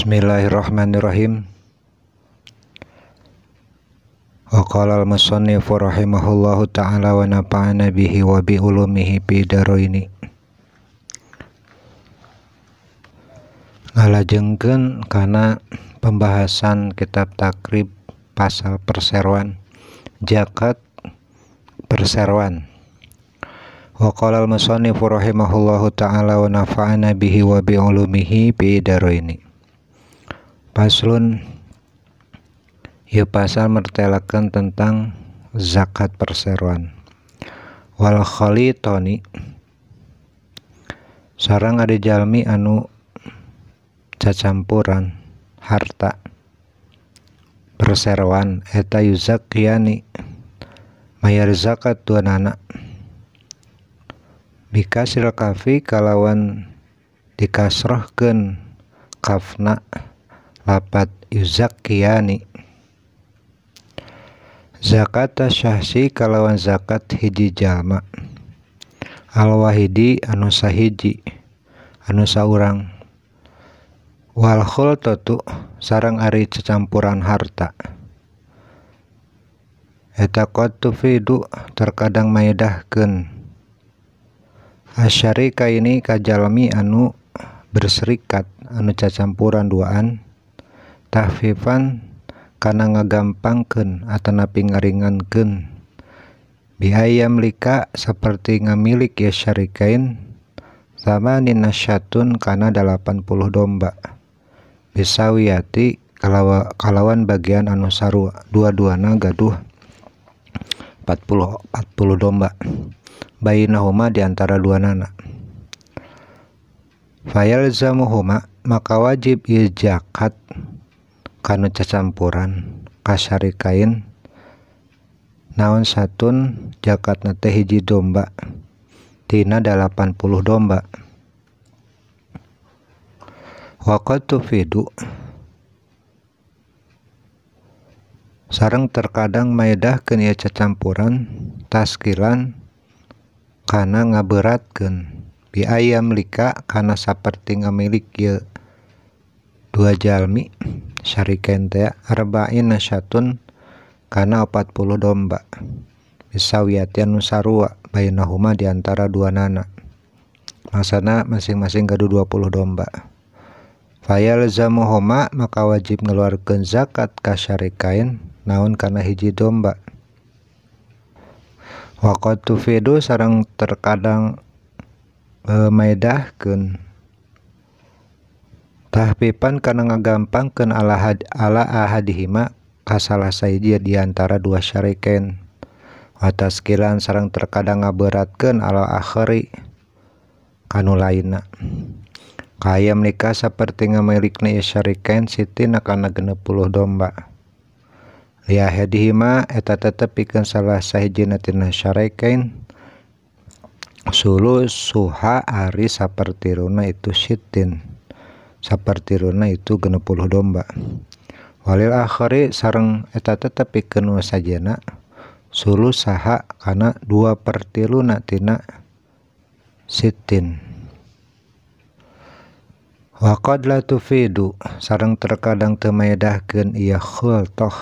Bismillahirrahmanirrahim. Wa qala al-musannifu rahimahullahu ta'ala wa nafa'ana bihi wa bi ulumihi fi daraini. Ngalajengkeun kana pembahasan kitab Takrib pasal perseroan, zakat perseroan. Wa qala al-musannifu rahimahullahu ta'ala wa nafa'ana bihi wa bi ulumihi fi daraini. Paslon ieu pasal mertelakeun tentang zakat perseroan. Wal khalitoni sareng ari jalmi anu cacampuran harta perseroan eta yuzakiyani mayar zakat duanana bikasil kafi kalawan dikasrohkeun kafna lapat yuzakiyani zakat syahsi kalawan zakat hiji jalma alwahidi anu sahiji anu saurang wal khultatu sareng ari cecampuran harta eta qad tufidu terkadang maedahkeun asyarika ini ka jalmi anu berserikat anu cacampuran duaan tahfifan kana ngagampangkeun atanapi ngaringankeun biayam lika saperti ngamilik ya syarikain samanin nasyatun kana 80 domba bisawiyati kalawan bagian anu sarua dua-duana gaduh 40 domba bainahuma di antara dua nana fayalzamuhuma maka wajib ieu zakat kanu cacampuran kasyarikain naon satun zakatna teh hiji domba tina 80 domba waqad tufidu sareng terkadang maedahkeun ieu cacampuran taskilan kana ngaberatkeun bi ayam lika kana saperti ngamilik ieu dua jalmi syarikain teh arba'in nasyatun kana 40 domba bisawiyati anu sarua bainahuma di antara dua nana maksana masing-masing gaduh 20 domba fayalzamuhuma maka wajib ngeluarkeun zakat ka syarikain naon kana hiji domba waqad tufidu sareng terkadang maedahkeun tahfipan kana ngagampangkeun ala ahadihima ka salah sahiji di antara dua syarikain wa taskilan sareng terkadang ngaberatkeun ala akhari kanu lainna kaya menikah saperti ngamilikna ieu syarikain sitina kana 60 domba li ahadihima eta tetep pikeun salah sahijina tina syarikain sulu suha ari sapertiruna itu sitin sapertiruna itu 60 domba walil akhari sareng eta tetep pikeun nu sajena sulu saha kana 2/3 tina sitin wa qad la tufidu sareng terkadang teu maedahkeun ieu khultoh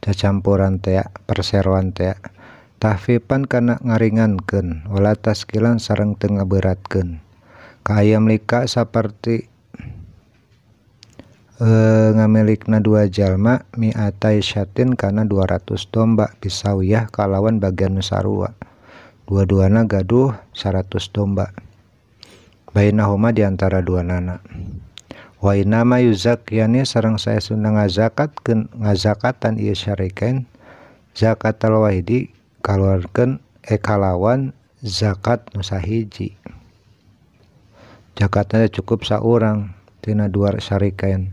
cacampuran teh perseroan teh tahfifan kana ngaringankeun wala taskilan sareng teu ngaberatkeun ka ayam lika saperti ngamilikna dua jalma mi'atai syatin kana 200 domba bisawiyah kalawan bagian nu sarua dua-duana gaduh 100 domba bainahuma di antara dua nana wa inama yuzakiyani sareng saestuna ngazakatkeun ngazakatan ieu syarikain zakatal wahidi kaluarkeun kalawan zakat nu sahiji zakatna cukup saurang tina dua syarikain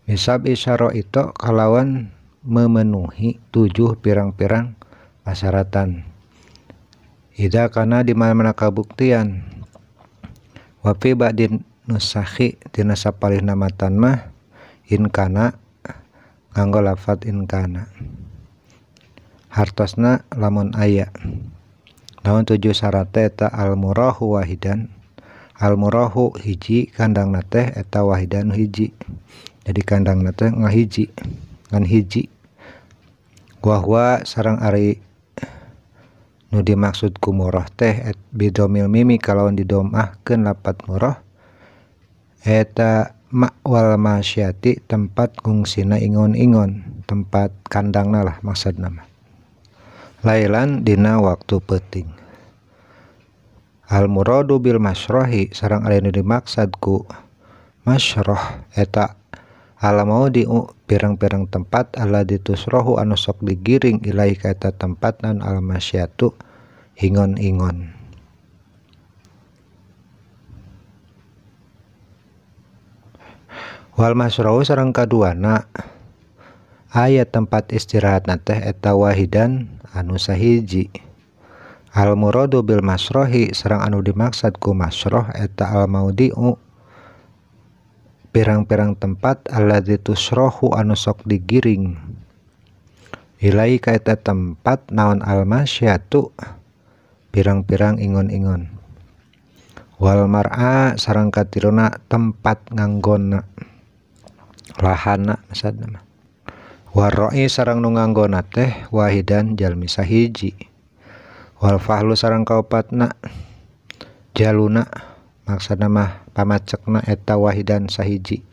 misab isyara itu kalawan memenuhi 7 pirang-pirang persyaratan ida kana di mana-mana kabuktian wa fi ba'din nusakhi tina sapalihna matan mah in kana nganggo lafat in kana hartosna lamun aya naon 7 syarat eta al murahu wahidan Al murahu hiji kandangna teh eta wahidan hiji. Jadi kandangna teh ngahiji ngan hiji. Wa huwa sareng ari nu dimaksud ku murah teh bidomil mimi kalawan didomahkeun lapat murah eta ma'wal masyati tempat ngungsina ingon-ingon, tempat kandangna lah maksudna mah. Lailan dina waktu peuting. Al muradu bil masrohi sareng ari nu dimaksud ku masroh eta ala mau di pirang-pirang tempat ala ditusrohu anu sok digiring ilahi ka eta tempat nan al masyatu ingon-ingon. Wal masrohu sareng kaduana aya tempat istirahatna teh eta wahidan anu sahiji. Al muradu bil masrohi sareng anu dimaksud ku masroh eta al maudi'u pirang-pirang tempat alladzi tusrohu anu sok digiring ilai ka eta tempat naon al masyatu pirang-pirang ingon-ingon. Wal mar'a sareng katiruna tempat nganggonna lahana maksudna mah. Warra'i sareng nu nganggonna teh wahidan jalmi sahiji. Wal fahlu sareng kaopatna jaluna maksudna mah pamacekna eta wahidan sahiji.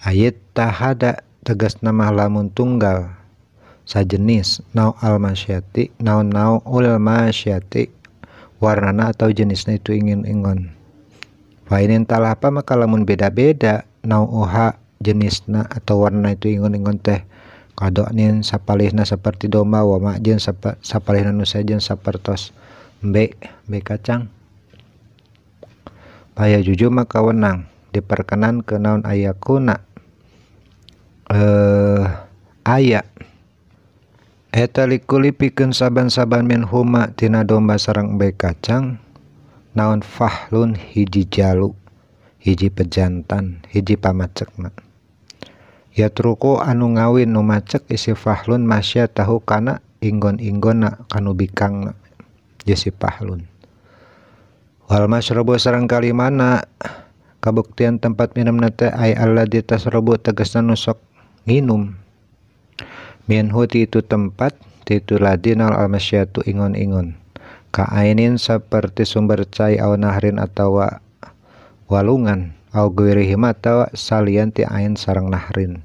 Ayat tahada tegasna mah lamun tunggal sajenis nau al masyati nau nau ul masyati warnana atau jenisna itu ingin-ingon. Fa inin talapa maka lamun beda-beda nau oha jenisna atau warna itu ingon-ingon teh kadoknin sapalihna seperti domba wa ma'jin sapalihna nu sejen sapertos embe kacang. Paya jujur maka wenang diperkenan ke naon ayakuna aya eta likuli pikeun saban-saban min huma tina domba sareng embe kacang naon fahlun hiji jalu hiji pejantan hiji pamacekna. Yatruku anu ngawin nu macek isi fahlun masyatahu kana inggon-inggonna kanu bikangna jesi fahlun. Wal masrobu sareng kalimana kabuktian tempat minumna teh ay alladzi tasrobu tegasna nu sok nginum minhu ti itu tempat ti itu ladinal almasyatu ingon-ingon kaainin seperti sumber cai au nahrin atawa walungan au guirihim atawa salian ti ain sareng nahrin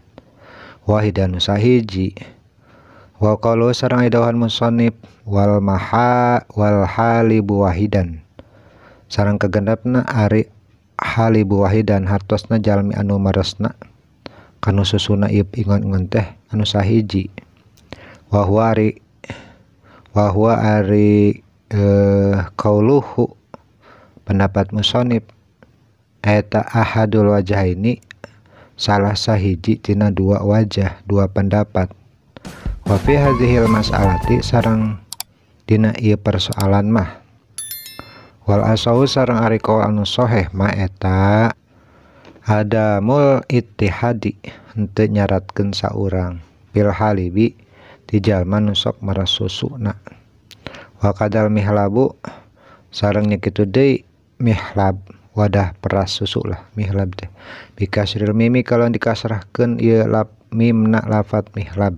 wahidan sahiji. Wa qalu sareng idauhan musannif wal maha wal halibu wahidan sareng kagendapna ari halibu wahidan hartosna jalmi anu maresna kanu susuna ieu ingon-ingon teh anu sahiji. Wa huwa ari qauluhu pendapat musannif eta ahadul wajhaini salah sahiji tina dua wajah dua pendapat. Wa fi hadhil mas'alati sareng dina ieu persoalan mah wal asahu sareng ari qaul anu sahih ma eta adamul ittihadi henteu nyaratkeun saurang bil halibi ti jalma nu sok meres susuna. Wa kadal mihlabu sareng nya kitu deui mihlab wadah peras susu lah mihlab teh bikasril mimi kalau dikasrahkeun ieu lap mimna lafat mihlab.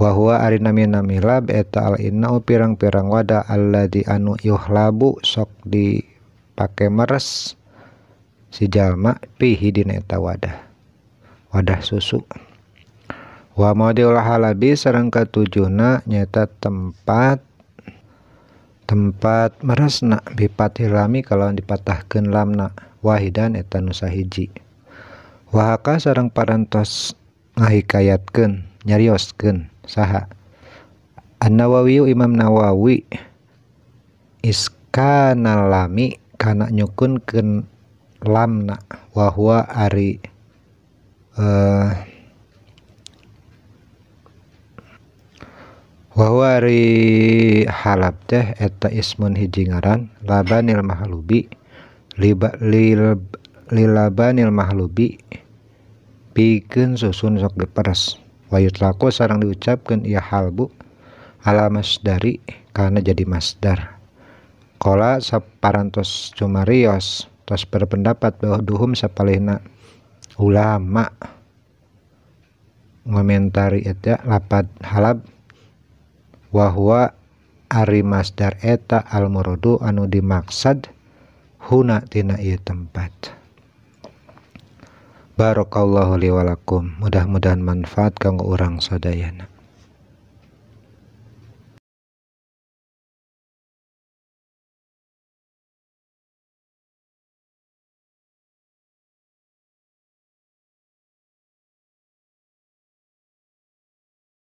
Wa huwa ari namina mihlab eta al innau pirang-pirang wadah alladzi anu yuhlabu sok dipake meres si jalma pihi dina eta wadah wadah susu. Wa maudiul halabi sareng katujuhna nyaeta tempat tempat meresna bipathil lami kalau dipatahkeun lamna wahidan eta nu sahiji. Wahaka sareng parantos ngahikayatkeun nyarioskeun saha An-Nawawi Imam Nawawi iskanalami kana nyukunkeun lamna wa huwa ari wa ari halab teh eta ismun hiji ngaran labanil mahlubi lilabanil mahlubi pikeun susun sok diperes wayutlaku sareng diucapkeun ieu halbu ala masdari kana jadi masdar Qala saparantos cumarios tos berpendapat bahwa duhum sapalihna ulama ngomentari eta lapad halab wa huwa ari masdar eta al muradu anu dimaksad huna tina ieu tempat. Barakallahu li wa lakum, mudah-mudahan manfaat kanggo urang sadayana.